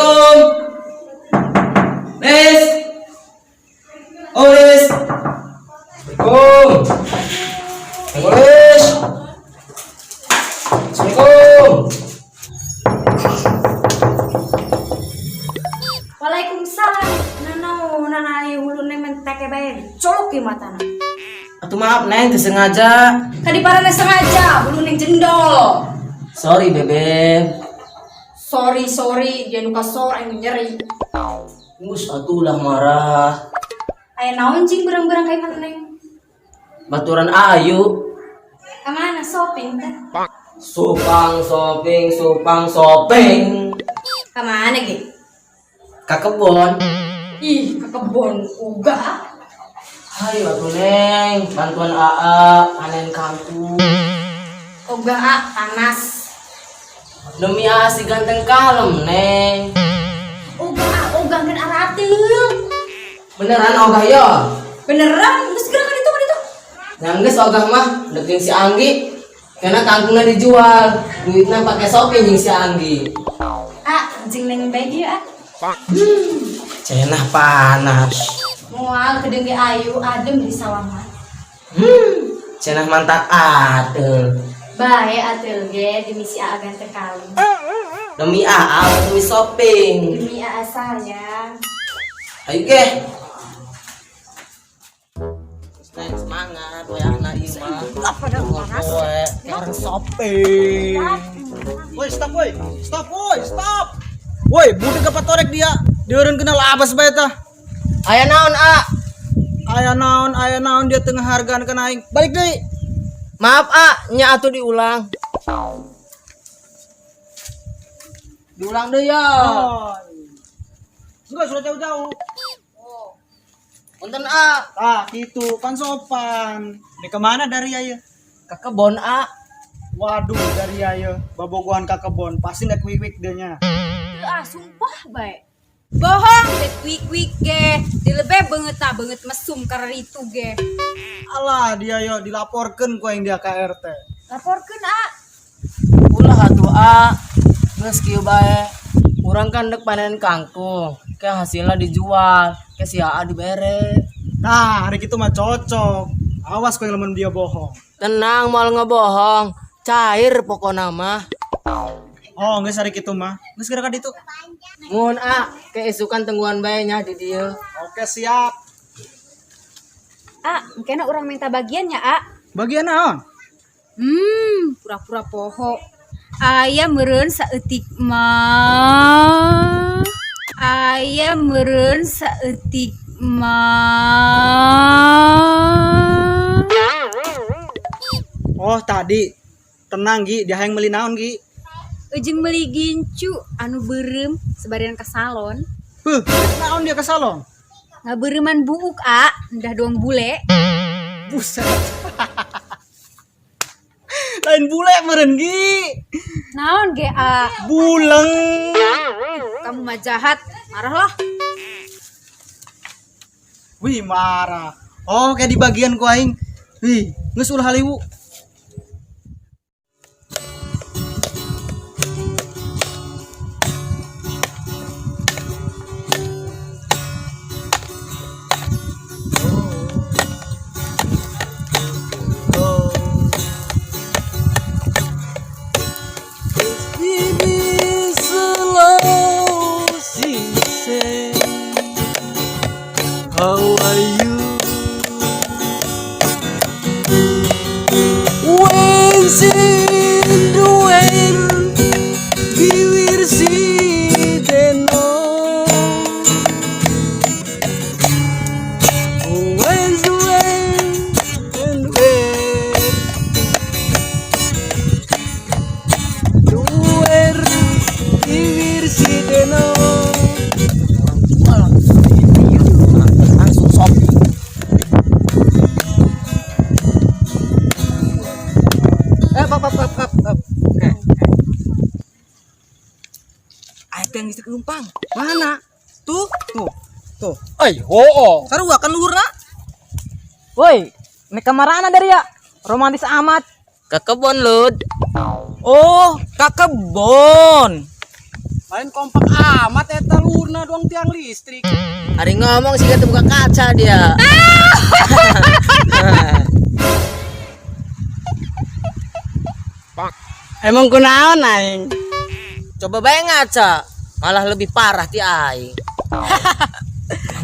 Assalamualaikum. Lis. Oh, Lis. Assalamualaikum. Assalamualaikum, Lis. Assalamualaikum. Waalaikumsalam. Nano nanai hulu neng mentek bae colok ke matana. Atuh maaf, Neng, teu sengaja. Kadiparana sengaja hulu neng jendol. Sorry, Bebek. Sorry, sorry, dia nuka sor aing nyeri. Gus, atuh ulah marah. Aya naon jing berang-berang kayak mana, Neng? Baturan ayu. Kamana shopping teh? Supang shopping, supang shopping. Kamana ge? Ka kebon. Ih, ke kebon uga. Hayu atuh, Neng, bantuan AA panen kangkung. Ogah ah, panas. Demi AA si ganteng kalem, Neng. Ogah ah, ogah ngan arateul. Beneran ogah yo? Beneran, geus geura ka ditu, ka ditu. Yang geus ogah mah dek jeung si Anggi. Karena kangkungnya dijual, duitnya pakai shopping jeung si Anggi. Ah, jeung Neng bae ieu ah. Cenah panas. Moal kedeung ge ayu adem di sawah mah. Cenah mantap ateul. Bae ateul ge demi si Aa ganteng kalem. Demi AA, demi shopping. Demi Aa sayang. Ayo ge. Neng, semangat, wayahna ieu mah. Apa dah panas? Poe, kayak orang shopping. Woi, stop woi. Stop woi, stop. Woi, budak apa torek dia? Dieureun kenal abas bae tah. Aya naon, A? Aya naon dia tengah hargaan kana aing. Balik deui. Maaf, A, nya atuh diulang. Diulang deui ya. Oh. Enggak sudah jauh-jauh. Punten, A. Ah, gitu kan sopan. Di kemana dari ayo? Ke kebon, A. Waduh, dari ayo babogohan ka kebon, pasti nek wik-wik dia nya. Ah, sumpah bae. Bohong, dek wik-wik ge. Dilebe banget nah banget mesum karena itu ge. Alah, dia yo dilaporkan ku yang dia ke RT. Laporkeun, A. Ulah atuh, A. Geus kieu bae. Urang kan dek panen kangkung. Ke hasilnya dijual, ke si AA dibere. Nah, hari itu mah cocok. Awas ku yang lamun dia bohong. Tenang, moal ngebohong. Cair pokona mah. Oh, geus hari itu mah. Geus geura ka ditu. Mun A, keisukan tungguan bae nya di dieu. Oke, siap. A, mungkin orang minta bagiannya, A. Bagian naon? Pura-pura poho. Aya meureun saeutik mah. Aya meureun saeutik mah. Oh, tadi. Tenang, Gi, dia hayang meuli naon, Gi? Ujung meuli gincu anu beureum sebarian ke salon. Huh, naon dia ke salon? Ngabeureuman buuk, A, ndah doang bule. Buset. Lain bule meureun, Gi. Naon ge, A? Buleng. Kamu mah jahat, marahlah. Wih, marah. Oh, kayak di bagian ku aing. Wih, geus ulah haliwu. Baby slow she say, how are you? When she doing biwir si deno. When and where Duer bibir si deno. Langsung shopping. Eh, pap, pap, pap, pap, pap. Oke. Ayo yang istri numpang. Mana? Tuh, tuh, tuh. Ay, oo. Sarua kan luhurna. Woi, nek kamarana dari ya? Romantis amat. Ke kebon, Lud. Oh, ke kebon. Lain kompak amat eta lurna doang tiang listrik. Ari ngomong sih kata buka kaca dia. Emang kunaon aing? Coba bae ngaca, malah lebih parah ti aing.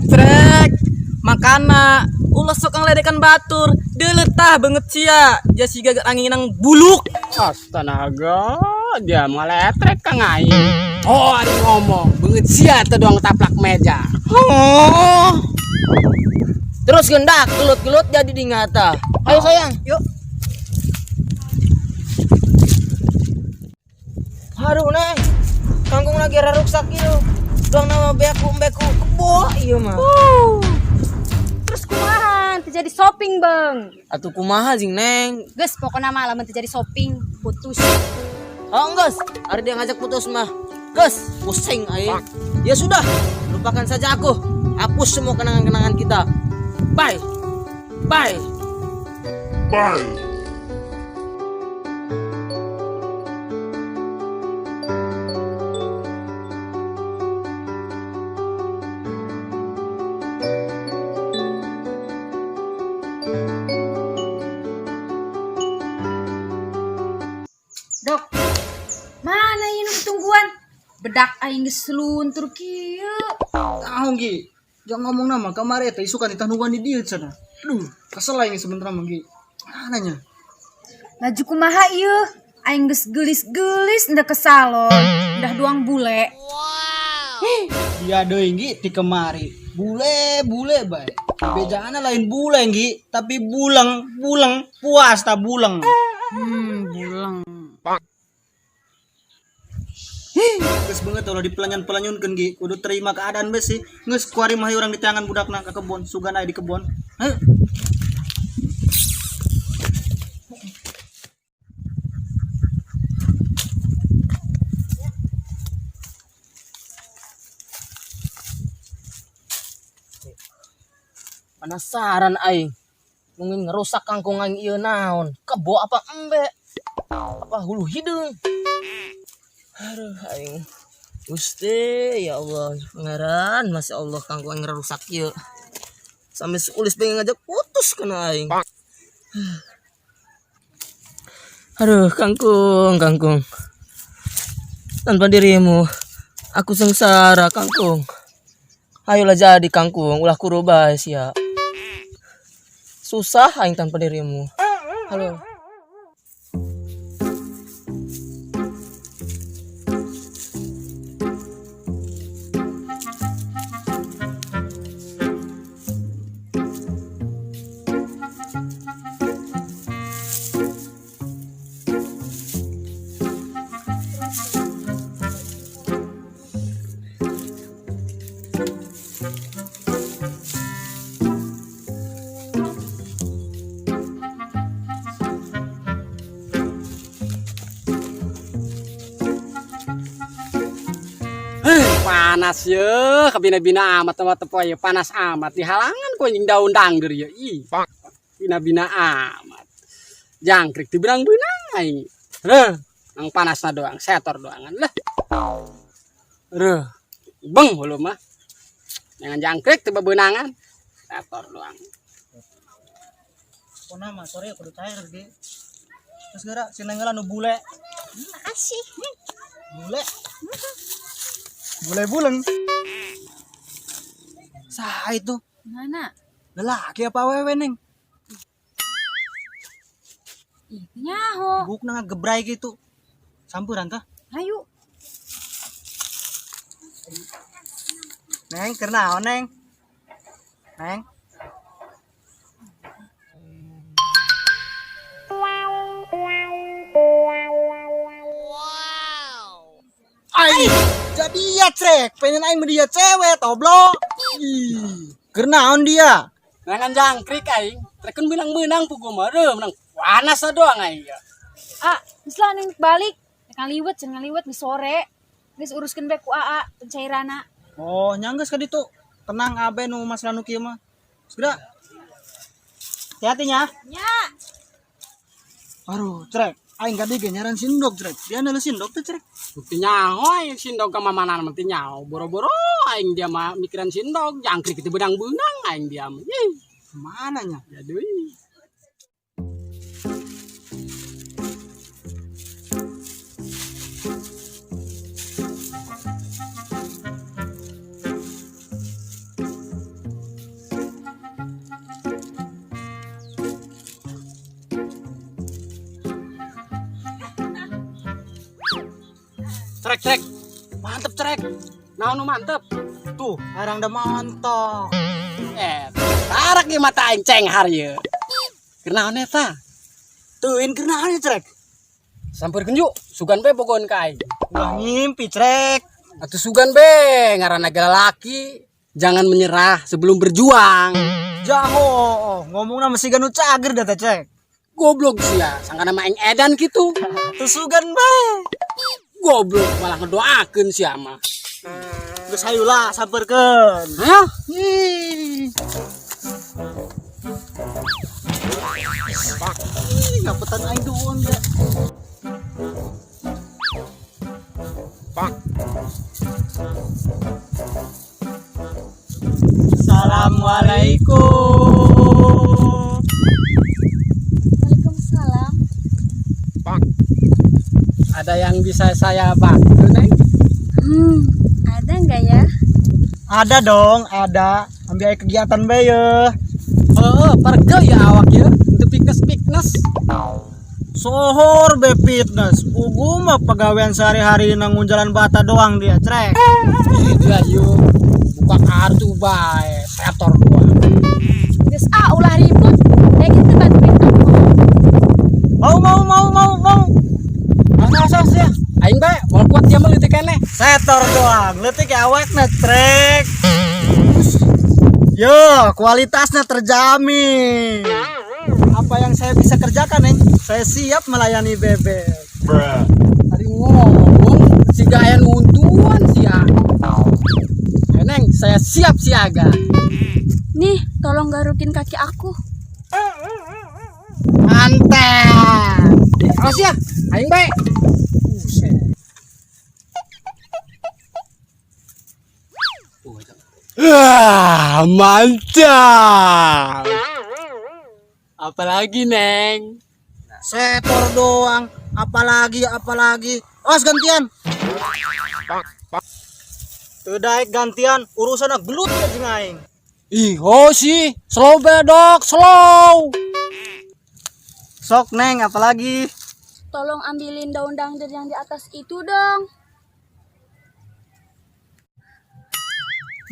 Trek, makana ulah sok ngeledekan batur, deuleutah beungeut sia, ja siga anginang buluk. Astaga, dia meletrek kang aing. Oh, ari ngomong, beungeut sia teh doang taplak meja. Oh. Terus gendak, gelut-gelut jadi dingata. Ayo sayang, yuk. Aduh, Neng. Kangkung lagi raruksak ieu. Doang nama beku beku kebo ieu mah. Terus kumaha teu jadi shopping, Bang? Atuh kumaha jing, Neng? Geus pokona mah lamun teu jadi shopping, putus. Oh, geus. Ari dia ngajak putus mah. Geus, pusing aing. Ya sudah, lupakan saja aku. Hapus semua kenangan-kenangan kita. Bye. Bye. Bye. Dok, mana ieu nu tungguan? Bedak aing geus luntur kieu. Tahu Gi. Jangan ngomong nama kamari teh isukan ditanuan di dieu cenah. Aduh, kesel aing sebentar mah Gi. Mananya? Laju kumaha ieu? Aing geus geulis-geulis ndak ke salon, udah duang bule. Dia deui Gi ti kemari. Bule, bule bae. Bejaana lain bule Gi, tapi buleng, buleng, puas ta buleng. Buleng. Geus beungeut ulah dipelanyon-pelanyunkeun Gi, kudu terima keadaan bae sih. Geus kuari mah urang diteangan budakna ka kebon, sugan aya di kebon. Heuh. Penasaran aing. Mungkin ngerusak kangkung aing ieu naon? Kebo apa embe? Apa hulu hideung? Aduh aing. Gusti, ya Allah, pangeran, masya Allah kangkung aing ngerusak ieu. Sampai seulis pengen ngajak putus kena aing. Aduh, kangkung, kangkung. Tanpa dirimu, aku sengsara, kangkung. Ayolah jadi kangkung, ulah kurubah sia. Susah aing tanpa dirimu. Halo. Panas ye, kabina-bina amat sama tepo ye, panas amat di halangan ku anjing daun dangder ye. Ih, bina-bina amat. Jangkrik dibenang-benang aing. Reuh, ang panasna doang, setor doangan lah. Reuh, beng hulu mah. Jangan jangkrik tiba benangan, setor doang. Pokona mah sore kudu cair Gi. Terus geura si Neng nu bule. Makasih. Bule. Bule buleng. Saha itu? Mana? Lelaki apa awewe Neng? Ih, nyaho. Bukna ngagebrai gitu. Sampuran tah. Ayo. Neng, keur naon Neng? Neng. Ai, jadi ya trek, pengen aing mah dia cewek toblok. Ih, keur naon dia? Nangan jangkrik aing, trekeun benang-benang pugu mah reuh, menang panas doang aing ya. Ah, geus lah neng balik. Nek ngaliwet, cenah ngaliwet geus sore. Geus uruskeun bae ku AA pencairana. Oh, nya geus ka ditu. Tenang abe nu masalah nu kieu mah. Segera. Hati-hati nya. Nya. Aduh, trek. Aing kadi ge nyaran sindog, Trek. Dia nelu sindog tuh, Trek. Bukti nyaho aing sindog ka mamanan mah teu nyaho. Boro-boro aing dia mah mikiran sindog, jangkrik itu benang-benang aing dia mah. Ih, Kemana nya? ya deui. Trek, trek. Mantep, trek. Naon nu mantep? Tuh, arang da montok. Eh, tarak ge mata aing cenghar ieu. Keur naon eta? Tuh, in keur naon ya, Trek? Sampeurkeun yuk, sugan be bogoheun ka aing. Ulah ngimpi, Trek. Atuh sugan be, ngaranna ge lalaki. Jangan menyerah sebelum berjuang. Jaho, oh, ngomongna mesti ganu cager dah teh, Trek. Goblok sia, sangkana mah aing edan kitu. Tuh sugan bae. Goblok malah ngedoakeun sia mah. Geus hayu lah sampeurkeun. Hah? Ih. Ih, ngapetan aing doang ya. Assalamualaikum. Waalaikumsalam. Ada yang bisa saya bantu, Neng? Ada nggak ya? Ada dong, ada. Ambil aja kegiatan bae ye. Heeh, pergel ya awak ya. Untuk fitness-fitness. Sohor be fitness. Pugu mah pegawaian sehari-hari nang jalan bata doang dia, Trek. Ih, dia yuk. Buka kartu bae, setor doang. Geus ah ulah ribut. Ya gitu bantuin aku. Mau mau mau mau mau. Masa ya? Aing bae, moal kuat dia mah leutik keneh. Setor doang, leutik awakna, Trek. Yo, kualitasnya terjamin. Apa yang saya bisa kerjakan, Neng? Saya siap melayani bebek. Tadi ngomong siga aya nu untuan sia. Ayo, Neng, saya siap siaga. Nih, tolong garukin kaki aku. Mantap. Awas ya, aing bae. Buset. Wah, mantap. Apalagi, Neng? Setor doang, apalagi apalagi. Awas gantian. Teu daek gantian, urusanna gelut ya jeung aing. Ih, oh sih, slow bedok, slow. Sok Neng, apalagi? Tolong ambilin daun dangder yang di atas itu dong.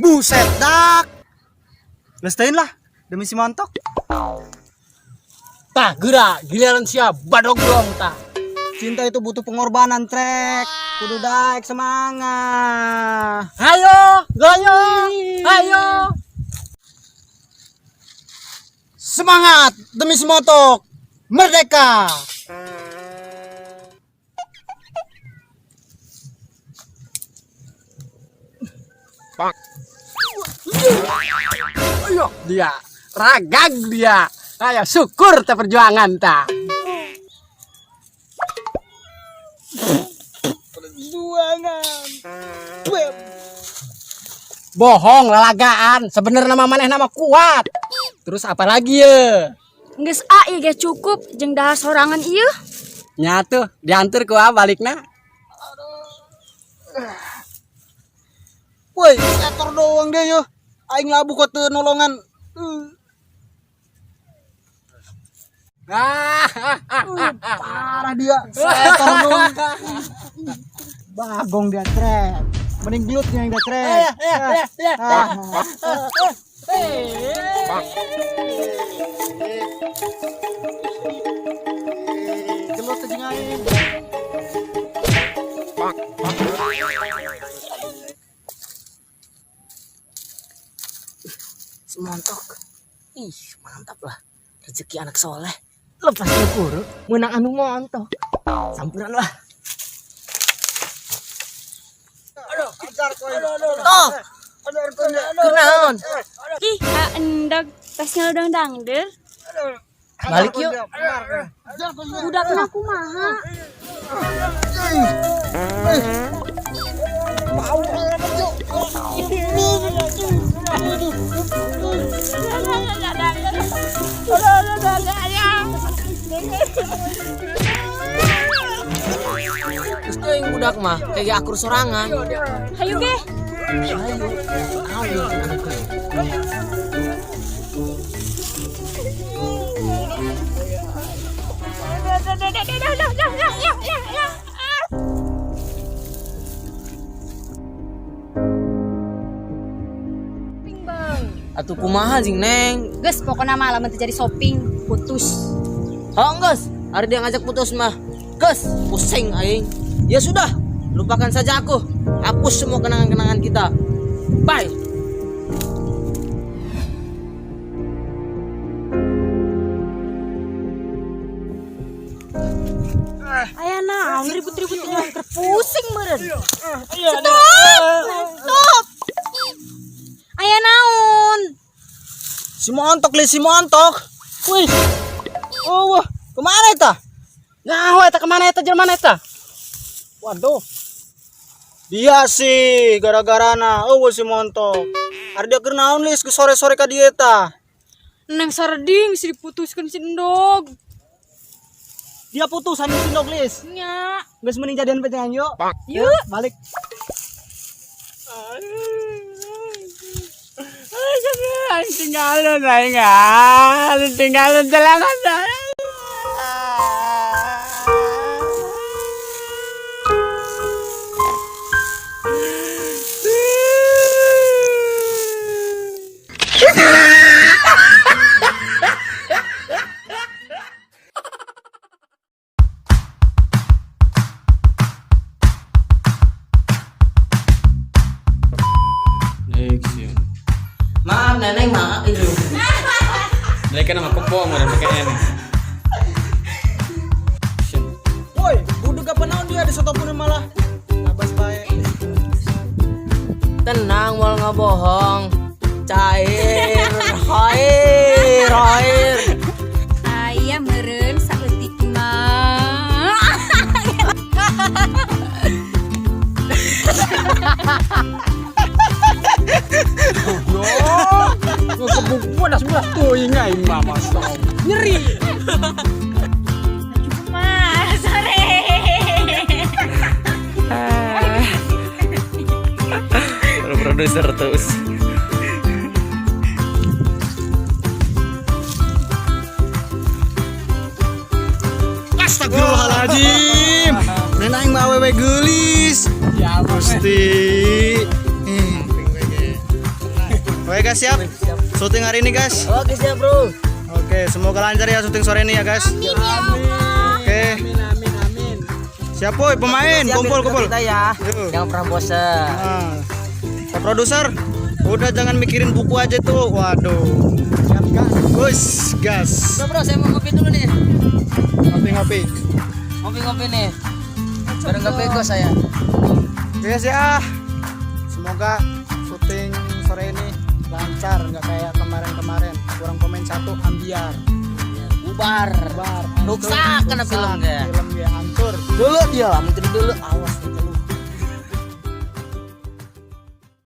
Buset dak. Lestain lah demi si montok. Tah, geura, giliran sia badog dong tah. Cinta itu butuh pengorbanan, Trek. Kudu daek semangat. Ayo, ayo, ayo. Semangat demi si montok. Merdeka. Ayo, dia ragag dia. Ayo syukur ta perjuangan ta. Perjuangan. Bem. Bohong lalagaan, sebenarnya nama maneh nama kuat. Terus apa lagi ya? Geus ah ieu ge cukup jeung dahar sorangan ieu. Nyatu, diantar ku ah balikna. Woi, setor doang deh yo. Aing labu kok teu nolongan. Parah dia. Setor doang. Bagong dia, Trek. Mending gelutnya yang dia, Trek. Ah. Gelut jeung aing. Si montok. Ih, mantap lah. Rezeki anak soleh. Lepas kuru, menang anu montok. Sampuran lah. Toh. Kunaon? Ih, ah, endog tasnya udang dangder. Balik yuk. Budakna kumaha? Terus tuh yang budak mah kayak akur sorangan. Hayu ge. Ayo, ayo. Shopping, Bang. Atuh kumaha jing Neng? Geus pokona mah lamun teu jadi shopping, putus. Oh, geus, hari dia ngajak putus mah. Geus, pusing aing. Ya sudah, lupakan saja aku. Hapus semua kenangan-kenangan kita. Bye. Aya naon ribut-ribut tinggal keur pusing meureun. Stop! Stop! Aya naon? Si montok li, si montok. Wih. Oh, wah, kemana eta? Ngaho eta kemana eta jelema eta? Waduh. Dia sih gara-garana oh si montok. Ari dia keur naon lis ke sore-sore ka dieu eta. Neng sarding si diputuskeun si Endog. Dia putusan si Ndog lis. Nya. Geus mending jadian pecengan yuk. Yuk. Balik. Aing tinggalin aing ah, tinggalin jalan. Maaf Neneng, maaf itu. Mereka nama kebo mau pakai ini. Woi, budeg apa naon dia di sotopun malah. Abas bae. Tenang, mau nggak bohong. Cair, hair, hair. Aya meureun saeutik mah. Kebo panas belas tuh ingai mama Nyeri. Mah, sore. Produser terus. Astagfirullahaladzim. Nen aing mah awewe geulis. Ya, Gusti. Oke guys, siap. Syuting hari ini guys. Oke siap bro. Oke, semoga lancar ya syuting sore ini ya guys. Amin ya Allah. Oke. Amin amin amin. Siap woi pemain, Siapin kumpul kumpul. Kita ya. Yuk. Jangan pernah bosan. Nah. Pak produser, udah jangan mikirin buku aja tuh. Waduh. Siap gas. Gus, gas. Bro, bro, saya mau ngopi dulu nih. Ngopi-ngopi. Ngopi-ngopi nih. Bareng gak bego saya. Oke guys ya. Semoga syuting sore ini lancar, nggak kayak kemarin-kemarin. Kurang pemain satu ambiar. Bubar. Bubar. Rusak kena Rusak, filmnya. Film dia hancur. Dulu dia lah, menteri dulu. Awas.